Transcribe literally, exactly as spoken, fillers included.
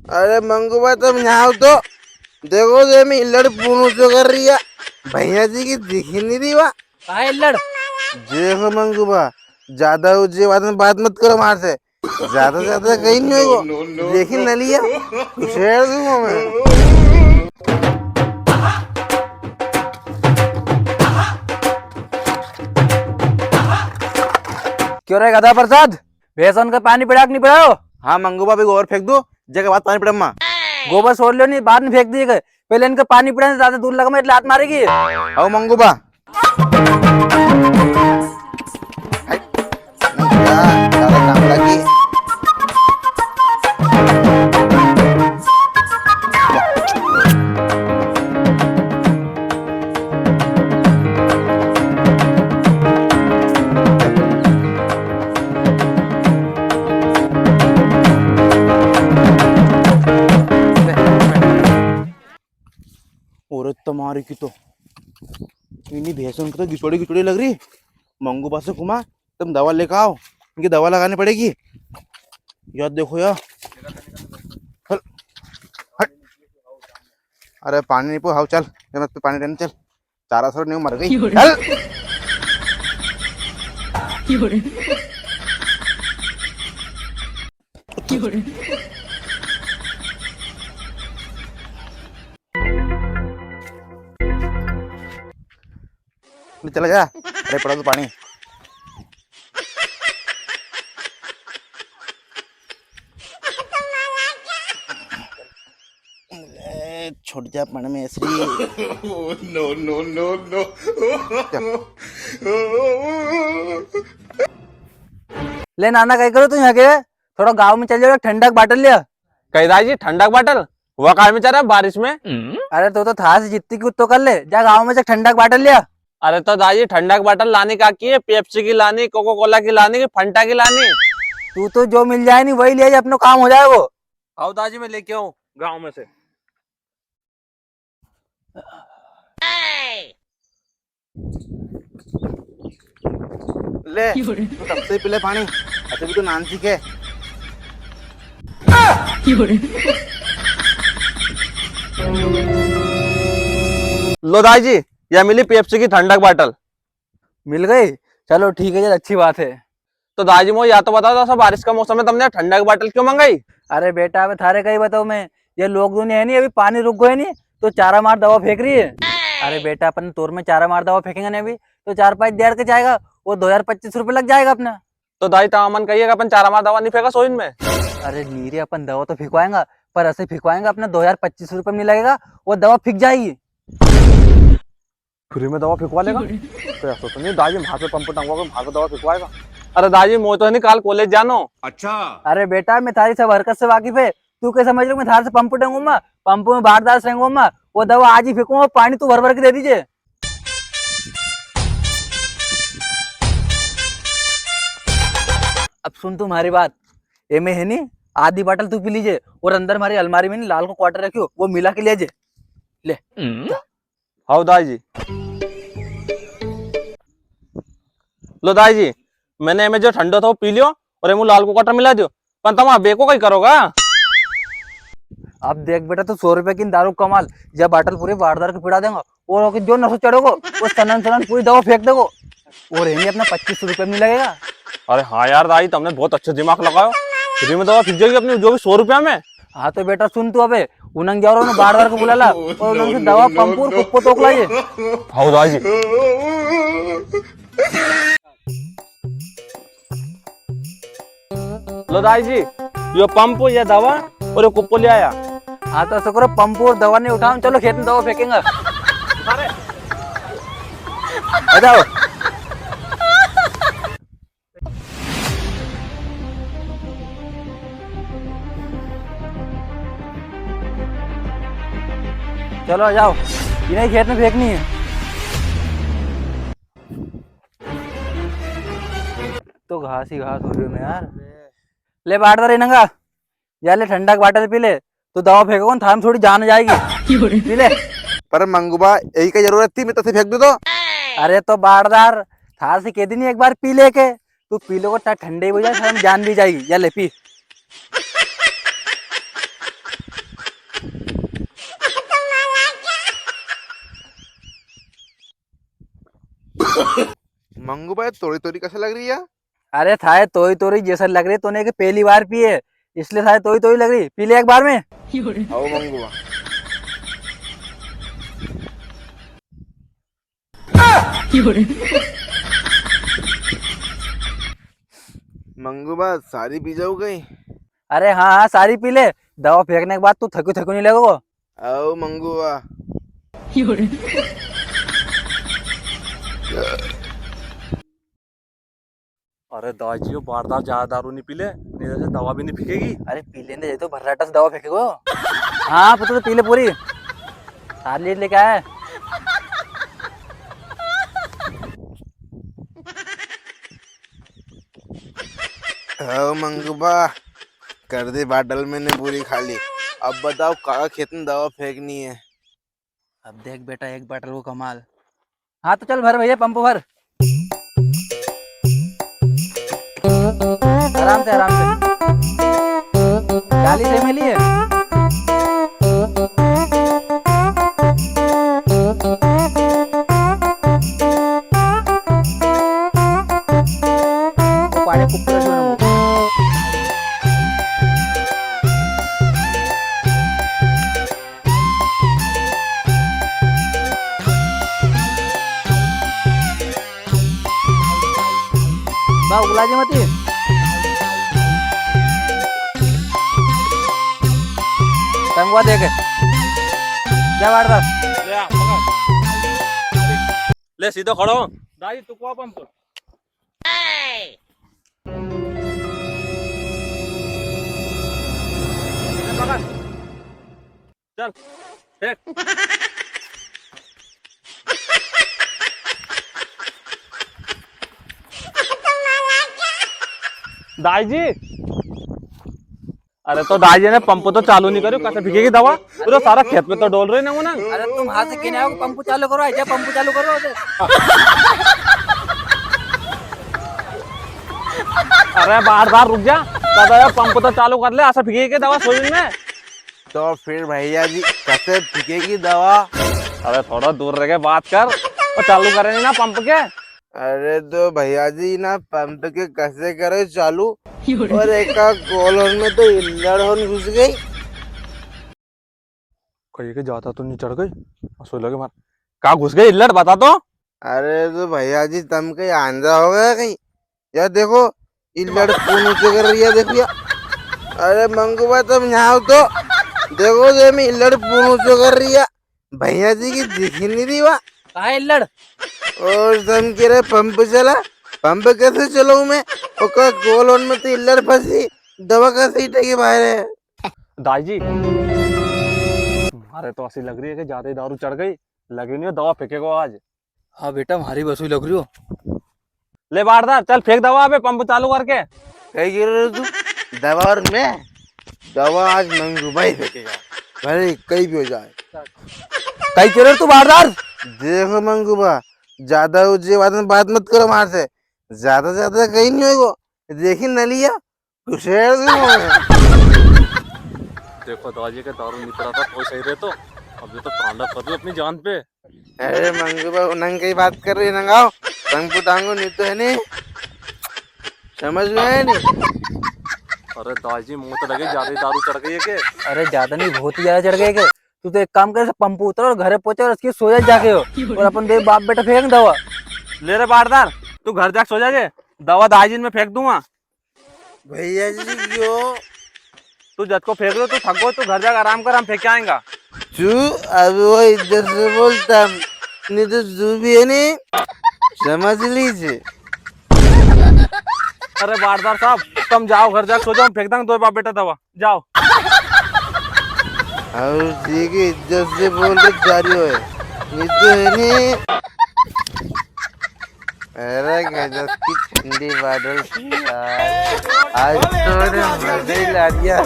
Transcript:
अरे मंगू बा, तुम यहाँ आओ तो। देखो, ये में इल्लड़ पूनू जो कर रही है। भैया जी की दिखी नहीं रही वा। कहाँ है इल्लड़? देखो मंगू बा, ज्यादा ऊंची बात में बात मत करो मार से। ज्यादा, ज्यादा कहीं नहीं होगा। देखी न लिया, छेड़ दूंगा मैं। क्यों रे गधा प्रसाद, भैंसन का पानी पिड़ा के नहीं पिड़ायो? हाँ मंगू बा, अभी गोबर फेंक दो, जगह बात पानी पिड़ा। गोबर छोड़ लो नहीं, बाद में फेंक दिए। पहले इनका पानी पिड़ा, ज्यादा दूर लगा मैं, लात मारेगी। आओ मंगू बा। हाय। ज्यादा काम लगी। औरत तुम्हारी की तो, इन्हीं भैंसों की तो गिचोड़ी गिचोड़ी लग रही। मंगू बा से घुमा, तुम दवा लेकर आओ, इनकी दवा लगानी पड़ेगी। यार देखो यार, चल, हट। अरे पानी नहीं पो, हाउ चल, ये मत पे पानी देने चल। चारा सौ नहीं मर गई। क्यों रे? चल। क्यों रे? क्यों रे? ले चला जा। अरे पड़ा तो पानी। ले, छोड़ जा पानी में ऐसे ही। No, no, no, no। ले नाना, कई करो तू यहाँ के? थोड़ा गांव में चल जाओ, एक ठंडा की बाटल लिया। कई दाजी, ठंडा की बाटल? वा काय में चल रहा बारिश में? अरे तू तो थार से जितनी की उत्तो कर ले, जा गांव में से ठंडा की बाटल लिया। अरे तो दाजी, ठंडा की बाटल लानी का की है? पेप्सी की लानी, कोको कोला की लानी कि फंटा की लानी? तू तो जो मिल जाए नी वही ले जा, अपनो काम हो जाएगो। आओ दाजी, मैं लेके आऊं गांव में से। ले, तू तब से पी ले पानी, अभी भी तो नान सीखे। लो दाई जी, या मिली पेप्सी की ठंडक बाटल। मिल गई? चलो ठीक है यार, अच्छी बात है। तो दाई जी, मोए या तो बताओ, तो ऐसा बारिश का मौसम है, तमने ठंडा की बाटल क्यों मंगाई? अरे बेटा, अबे थारे कई बताऊं मैं, ये लोग दुनिया है नी, अभी पानी रुक गयो नी, तो चारा मार दवा फेंक रही है। अरे बेटा, अपन तोर में चारा मार दवा फेंकेंगे नी अभी, तो चार पाँच दिहाड़ के जाएगा, वो दो हजार पच्चीस रुपये लग जाएगा अपना। तो दाई, तम अमन कहिएगा, अपन चारा मार दवा नी फेंका सोइन में? अरे नी रे, अपन दवा तो फेंकवाएंगा, पर ऐसे फेंकवाएंगा, अपने दो हजार पच्चीस रुपये में नी लगेगा, वो दवा फेंक जाएगी। फ्री में दवा फेंकवा लेगा? तो ऐसा तो नहीं, दाई जी, वहां पे पंप टंगवा के वहां पे दवा फेंकवाएगा। अरे दाई जी, मोए तो है नी, काल कॉलेज जानो। अच्छा। अरे बेटा, मैं थारी सब हरकत से वाकिफ है, तू क्या समझ रहे हो मैं थारे से पंप टंगूंगा? पंप में बारदार से टंगूंगा, वो दवा आज ही फेंकूंगा, पानी तू भर भर के दे दीजिए। अब सुन तू म्हारी बात, ए में है नी, आधी बाटल तू पी लीजे और अंदर म्हारी अलमारी में नी लाल को क्वार्टर रखियो, वो मिला के ले जे। ले। हम्म। जा। हाउ दाई जी। लो दाई जी, मैंने ए में जो ठंडो था वो पी लियो और ए में लाल को क्वार्टर मिला दियो। पण तम अबे को कई करोगा? अब देख बेटा, तू सौ रुपए की दारू कमाल, या बाटल पूरे बारदार के पिला देंगा, और ओके जो नशो चढ़ेगो, वो सनन सनन पूरी दवा फेंक देगो, और इन्हें अपना पच्चीस सौ रुपया भी नी लगेगा। अरे हाँ यार दाई, तमने बहुत अच्छो दिमाग लगायो, फ्री में दवा फेंक जाएगी अपनी, जो भी सौ रुपया में। हाँ तो बेटा सुन तू, अबे उनंग जाओ रे, बारदार को बुला ला, और उनंग से दवा, पंप और कुप्पो तोक लाइए। हाँ दाई जी। लो दाई जी, यो पंप, या दवा और यो कुप्पो ले आया। हाँ तो शुक्र, पंप और दवा नी उठाऊं, चलो खेत में दवा फेंकेंगा। अरे। आ जाओ। चलो आ जाओ, इन्हें खेत में फेंकनी है। तो घास ही घास हो रही है यार। ले बाटदार इनंगा, या ले ठंडा की बाटल पी ले, तो दवा फेंको कौन, थार में थोड़ी जान जाएगी। पी ले। पर मंगूबा, यही का जरूरत थी, मैं तो फेंक दूं तो। अरे तो बाटदार, थार से कह दी नी एक बार पी ले के, तू पी लो को ता ठंडे ही हो जाए, थार में जान भी जाएगी। या ले पी। मंगू भाई, तोरी तोरी कैसे लग रही है? अरे, थाए तोरी तोरी जैसा लग रही, तूने के पहली बार पिए, इसलिए थाए तोरी तोरी लग रही। पी ले एक बार में। आओ मंगू बा। मंगू बा, सारी पी जाओ कहीं? अरे हाँ, हाँ, सारी पी ले। दवा फेंकने के बाद तू थकू थकू नहीं लगेगो। आओ मंगू बा। अरे दाई जी, यो बारदार ज्यादा दारू नी पी ले, नी तो दवा भी नी फेंकेगी। अरे पी लेने दे, तो भर्राटा से दवा फेंकेगो। हाँ पुत्र, तो पी ले पूरी। सात लीटर लेके आया है। ओ मंगू बा, कर दी बाटल मैंने पूरी खाली। अब बताओ, काका खेत में दवा फेंकनी है। अब देख बेटा, एक बाटल को कमाल। हाँ तो चल भर भैया, पंप भर। आराम से, आराम से। गाली से मिली है। पानी कुकर जो है ना, बा उगला जी मती। टंगवा दे के। जा बारदार। ले आ, पकड़। ले सीधो खड़ो। दाई तू को पंप। चल, फेंक। दाई जी, अरे तो दाई जी ने पंप तो चालू नी करियो, कैसे फेंकेगी दवा? पूरा सारा खेत पे तो डोल रही ना वो ना। अरे तुम हाथ से कहने आओ, पंप चालू करो, आजा पंप चालू करो। अरे बारदार रुक जा, दादा यार पंप तो चालू कर ले, ऐसा फेंकेगी दवा सोयाबीन में। तो फिर भैया जी, कैसे फेंकेगी दवा? अरे थोड़ा दूर रह के बात कर, वो चालू करे नी ना पंप के। अरे तो भैया जी ना पंप के कैसे करे चालू? और एका गोल होन में तो इल्लड़ होन घुस गई। कहिए के ज्यादा तो नी चढ़ गई? असो लगे मार। का घुस गई इल्लड़, बता तो। अरे तो भैया जी, तम कहीं आंधा हो गया कहीं? या देखो, इल्लड़ पून ऊंचो कर रही है, देखो या। अरे मंगू बा, तम यहाँ आओ तो। देखो, ये में इल्लड़ पून ऊंचो कर रही है। भैया जी की दिखी नी रही वा। कहाँ है इल्लड़? और तम कह रहे पंप चला, पंप कैसे चलाऊं मैं? ओका गोल होन में तो इल्लड़ फंसी, दवा कैसे हिटेगी बाहर है? दाई जी, मारे तो ऐसी लग रही है कि ज्यादा ही दारू चढ़ गई, लगी नी हो दवा फेंकेगो आज। हाँ बेटा, मारी बस हुई लग रही हो। ले बारदार, चल फेंक दवा अबे पंप चालू करके। कई गिर रहे तू? दवा और मैं? दवा आज मंगू भाई फेंकेगा, भले कई भी हो जाए। कई गिर रहे तू बारदार? देखो मंगू बा, ज्यादा ऊंची बात में बात मत करो मार से, ज्यादा ज्यादा कई नी होएगो। देखी नलिया, घुसेड़ दूं मैं। देखो दाजी के दारू निकला था, कोई सही रहे तो, अब ये तो कांडा कर रही अपनी जान पे। अरे मंगू बा, उनंग की बात कर रही नंगाओ, तंग पुटांगो नी तो है नी, समझ में है नी? अरे दाजी, मुंह तो लगे ज्यादा ही दारू चढ़ गई है के? अरे ज्यादा नी, बहुत ही ज्यादा चढ़ गई है के? तू तो एक काम कर, पंप उतर और घरे पहुंचे और इसकी सो जा जाके हो, और अपन दो बाप बेटा फेंक दवा। ले रे बारदार, तू घर जाके सो जाजे, दवा दाजी में फेंक दूंगा। भैया जी, क्यों? तू जद को फेंक लो, तू थको, तू घर जाकर आराम कर, हम फेंक के आएंगा। तू अब वो इज्जत से बोलता, नी तो तू भी है नी, समझ लीजे। अरे बारदार साहब, तम जाओ घर जाकर सो जाओ, हम फेंक देंगे दो बाप बेटा दवा, जाओ। और जी की इज्जत से बोल के जा रही हो, नी तो है नी। अरे गजब की ठंडी बाटल थी यार, आज तो ने मजा ही ला दिया।